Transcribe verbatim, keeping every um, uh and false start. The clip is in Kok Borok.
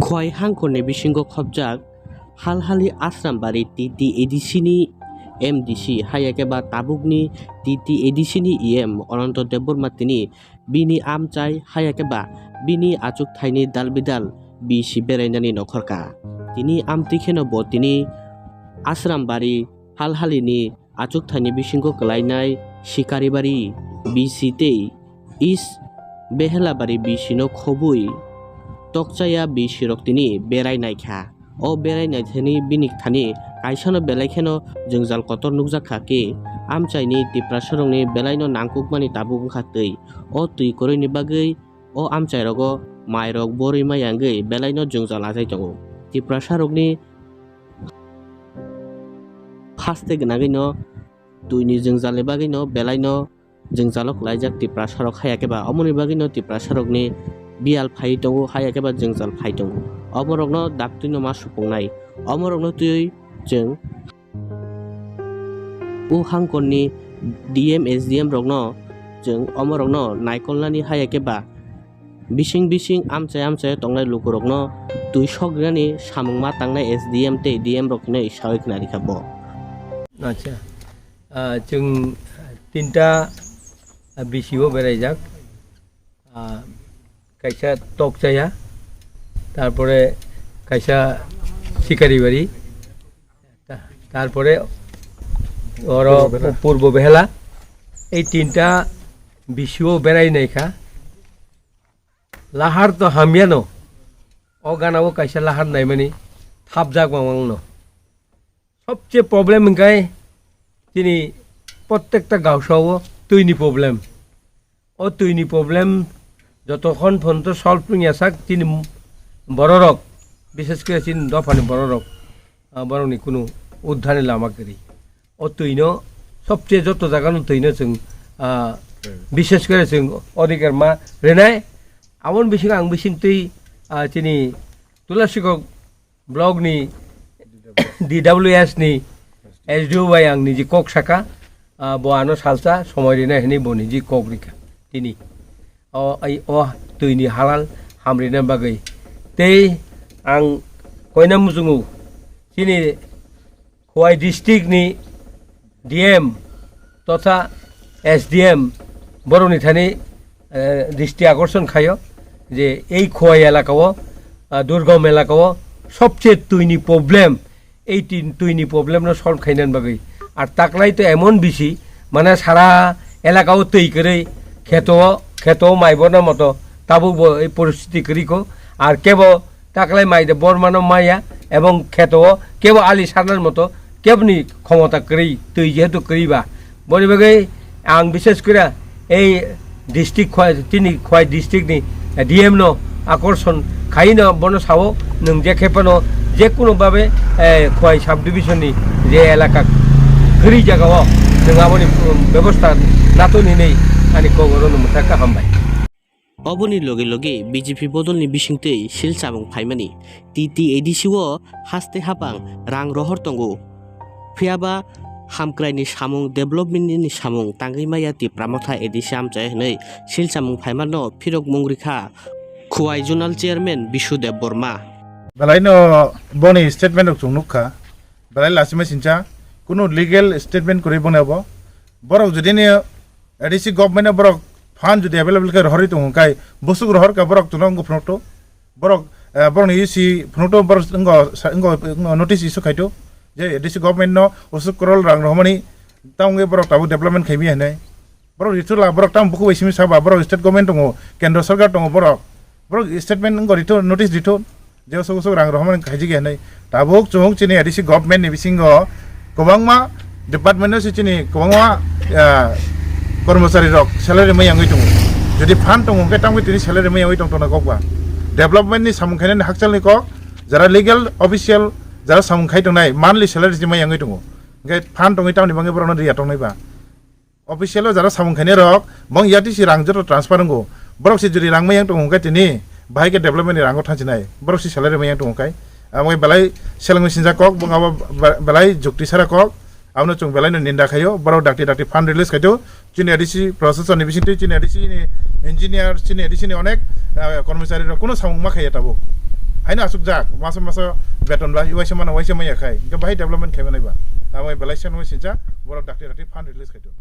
Khwai hangkhorni bisingo khopjak Halhali Asrambari T T A D C ni M D C, haiya khe ba tabukni T T A D C ni E M Ananto Debbarma tini bini amchai, haiya khe ba bini achuk thaini dal bidal B C berainani nokhorka. Tini amtwi kheno bo tini Asrambari Halhalini achuk thaini bisingo kwlainai Sikaribari B C tei East Behelabari B C no khobwi tokchaya B C rok tini berai naikha. O berai naithani bini thani kaisano belai kheno jwngjal kotor nukjak kha khe amchaini Tiprasarokni belaino nangkukmani tabuk wngkha twi. O twi kwrwini bagwi o amchairogo mairok borwi maya wngwi belaino jwngjal achai tongo. Tiprasarokni haste gwnagwino twini jwngjalni bagwino belaino jwngjalo kwlaijak Tiprasarok, haiya khe ba omoni bagwino Tiprasarokni biyal phaiwi tongo, haiya khe ba jwngjal phai tongo. Omorokno daktwino ma supungnai, omorokno twiwi chwng o hangkorni D M, S D M rokno chwng omorokno naikolnani, haiya khe ba bising bising amchai amchai tongnai lukurokno twi sok rinani samung ma tangnai S D M tei D M rok hinwi sawi khna rikha bo. Acha, ah, chwng tinta, ah, B C o beraijak. Ah, kaisa Tokchaya, tarpore kaisa Sikaribari, ta-, tarpore oro Purbo Behela. Purbo Behela. Ei tinta B C o berai naikha. Lahar to hamyano. O gana o kaisa lahar naimani thapjak mangmangno. Sobche problem hwnkhe chini prottekta gaosao twini problem. O twini problem jotokhon phonto solve wngya sak chini bororok, bishes kore chini dophani bororok, ah, borokni kunu uddharni lama kwrwi. O twino sobche joto jagano twino chwng, ah, bishes kore chwng odhikar ma rwnai. Aboni bisingo ang bisingtwi, ah, chini Tulasikok block ni D W S ni S D O bai ang niji kok saka, ah, bo ano salsa somoi rinai hinwi bo niji kok rikha tini. O, ai, o twini halal hamrina bagwi. Tei ang koina muchungo chini Khowai district ni D M totha S D M borokni thani, eh, dristi akorson khaio je ei Khowai elakao, ah, durgom elakao sobche twini problem, ei tin-, twini problem no solve khainani bagwi. Ar taklai to emon bisi, mane sara elakao twi kwrwi, kheto, kheto mai borna moto tabuk bo ei poristiti kwrwi kho. Ar kebo taklai mai de bormano maya, ebong kheto o kebo ali sarnar moto keboni khomota kwrwi, twi jehetu kwrwi ba. Boni bagwi ang bishes kore ei district Khowai, chini Khowai district ni D M no akorson khaino bono sao, nwng je khe phano je kuno babe, eh, Khowai sub division ni je elaka kwrwi jaga o nwng aboni bebosta nato hinwi ani kok oro no mwthakha. Hambai. Oboni loge loge B J P bodolni bisingtwi sil chamung phaimani T T A D C o haste hapang rang rohor tongo. Phiyaba hamkraini samung, development ni samung tangwi maya Tipra Motha A D C amchai hwnwi sil chamung phaimarno phirok mung rikha Khowai Zonal Chairman Bisu Debbarma. Belaino boni statement rok chwng nukha, belai lachima sincha, kunu legal statement kwrwi boni abo. Borok jodi ni A D C government no borok fund jodi available khe rohorwi tongo, hwnkhe bwswk rohor kha borok chwngno wngkha phunukto. Borok, eh, borokni U C phunukto, borok wngkha sa-, wngkha, wngkha notice issue khaito je A D C government no bwswk crore rang rohormani, tamo wngwi borok tabuk development khaimaya hinwi. Borok rithula, borok tamo bukhuk bai simi saba, borok state government tongo, kendro sarkar tongo borok. Borok statement wngkha rithun, notice rithun. Je usuk usuk rang rohormani khaijak ya hinwi. Tabuk chwng chini A D C government ni bisingo kwbangma department no se chini kwbangma, ah, kormochari rok salary mai yangwi tongo. Jodi fund tongo hwnkhe tamo tini salary mai yangwi tong tongna kok ba. Development ni samung khainani hakchalni kok, jara legal official, jara samung khai tongnai monthly salary se mai yangwi tongo. Hwnkhe fund tongwi tamni bagwi borokno riya tongnai ba. Official o jara samung khainai rok, bong A D C rang joto transfer wngo. Borok se jodi rang mayang tongo hwnkhe tini, bahai khe development ni rango thansinai. Borok se salary mayang tongo khai. Amo belai selengwi sinjak kok, bong abo be-, belai jukti sara kok. Abono chwng belai no ninda khaio. Borok dakti dakti fund release khaito. Chini A D C processor ni bisingtwi chini A D C ni engineer, chini A D C ni onek, ah, kormochari rok kuno samung ma khaiya tabuk. Haino asuk jak, masa masa beton ba, uaisa mana, uaisa maya khai. Hingke bahai development khai manai ba. Amo belai sen uaisa sincha, borok dakti dakti fund release khai to.